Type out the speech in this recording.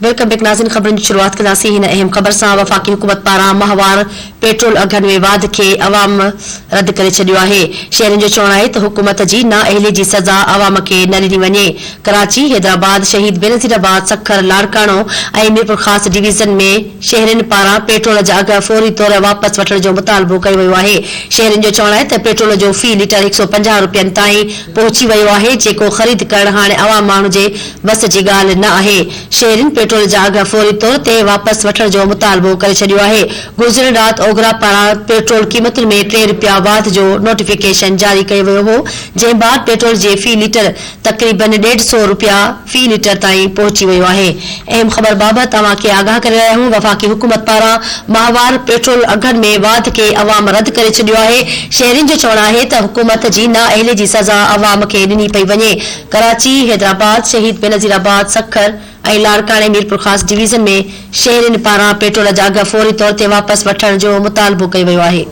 Welcome back ناظرين خبرن جي شروعات ڪنداسين هن اهم خبر سان وفاقي حڪومت پاران ماهوار پيٽرول اگهن ۾ واڌ کي عوام رد ڪري ڇڏيو آهي شهرين جو چوڻ آهي ته حڪومت جي نااهلي جي سزا عوام کي نه ڏني وڃي ڪراچي، حيدرآباد، شهيد بينظير آباد، سکر، لاڙڪاڻو ۽ ميرپورخاص ڊويزن ۾ شهرين پاران پيٽرول جا اگهه فوري طور واپس وٺڻ جو مطالبو ڪيو ويو آهي. شهرين جو چوڻ آهي ته پيٽرول جو في ليٽر هڪ سئو 50 رپين تائين پهچي ويو آهي جيڪو خريد ڪرڻ هاڻي عوام ماڻهو جي وس جي ڳالهه نه آهي. شهرين پيٽرول جا اگهه فوري طور تي واپس وٺڻ جو مطالبو ڪري ڇڏيو آهي. گذريل رات اوگرا پاران پيٽرول قيمتن ۾ ٽي رپيا واڌ جو نوٽيفڪيشن جاري ڪيو ويو هو جنهن بعد پيٽرول جي في ليٽر تقريبن ڏيڍ سئو رپيا في ليٽر تائين پهچي ويو آهي. اهم خبر بابت اوهان کي آگاهه ڪري رهيا آهيون وفاقي حڪومت پاران ماهوار پيٽرول اگهن ۾ واڌ کي عوام رد ڪري ڇڏيو آهي شهرين جو چوڻ آهي ته حڪومت جي نااهلي جي سزا عوام کي ڏني پئي وڃي ڪراچي، حيدرآباد، شهيد بينظير آباد، سکر ۽ لاڙڪاڻي ميرپورخاص ڊويزن ۾ شهرين پاران پيٽرول جا اگهه فوري طور تي واپس وٺڻ جو مطالبو ڪيو ويو آهي.